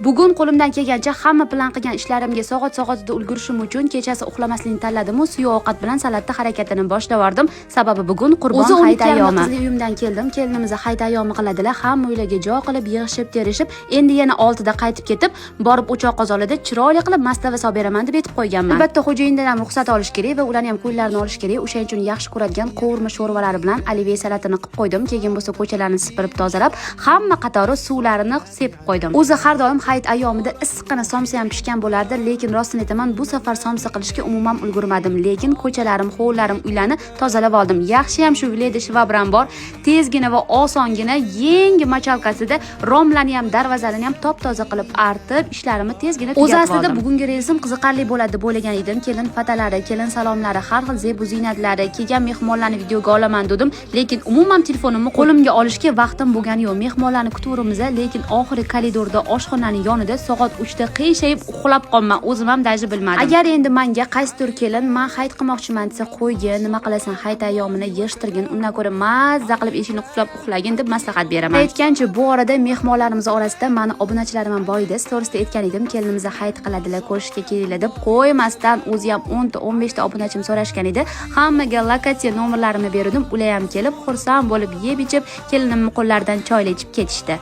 Bugun qo'limdan kelgancha hamma plan qilgan ishlarimga soat soatida ulgurishim uchun kechasi uxlamaslikni tanladimu suyuq ovqat bilan salatda harakatini boshlavordim. Sababi bugun Qurbon O'zi hayit 12:30 ayyomi. Qizli uyimdan keldim. Kelinimiz hayit ayyomi qiladilar. Hamma uylarga joy qilib, yig'ishib, terishib, endi yana 6da qaytib ketib, borib o'choq qozonida chiroyli qilib mastava solib beraman deb aytib qo'yganman. Albatta, xo'jayindan ham ruxsat olish kerak va ularni ham ko'ngllarini olish kerak. O'shaning uchun yaxshi ko'radigan qovurma sho'rvalari bilan olivye salatini qilib qo'ydim. Keyin bo'lsa ko'chalarni sipirib tozalab, hamma qatori suvlarini sepib qo'ydim. O'zi har doim hayit ayyomida issiqqina somsa ham pishgan bo'lardi, lekin rostini aytaman, bu safar somsa qilishga umuman ulgurmadim. Lekin ko'chalarim, hovlilarim, uylarni tozalab oldim. Yaxshi ham shu Vileda shvabram bor. Tezgina va osongina yangi мочалка sida romlarni ham, darvozalarni ham top-toza qilib artib, ishlarimni tezgina O'zi tugatib aslida oldim. Bugungi reelsim qiziqarli bo'ladi deb o'ylagan edim. Kelin fatalari, kelin salomlari, har xil zebu ziynatlari, kelgan mehmonlarni videoga olaman dedim, lekin umuman telefonimni qo'limga olishga vaqtim bo'lgani yo'q. Mehmonlarni kutaveramiz, lekin oxiri koridorda oshxonaning yonida soat 3 da qiyshayib uxlab qolman. O'zim ham даже bilmadim. Agar endi manga qaysidir kelin "Man hayit qilmoqchiman" desa, "Qo'ygin, nima qilasan hayit ayyomini, yig'ishtirgin, undan ko'ra mazza qilib eshikni qulflab uxlagin" deb maslahat beraman. Aytgancha, bu orada mehmonlarimiz orasida mani obunachilarim ham bor edi. Storiesda aytgan edim, kelinimiz hayit qiladilar, ko'rishga kelinglar deb. Qo'ymasdan o'zi ham 10 ta, 15 ta obunachim so'rashgan edi. Hammaga lokatsiya nomerlarimni berdim. Ular ham kelib, xursand bo'lib yeb ichib, kelinimni qo'llaridan choylar ichib ketishdi.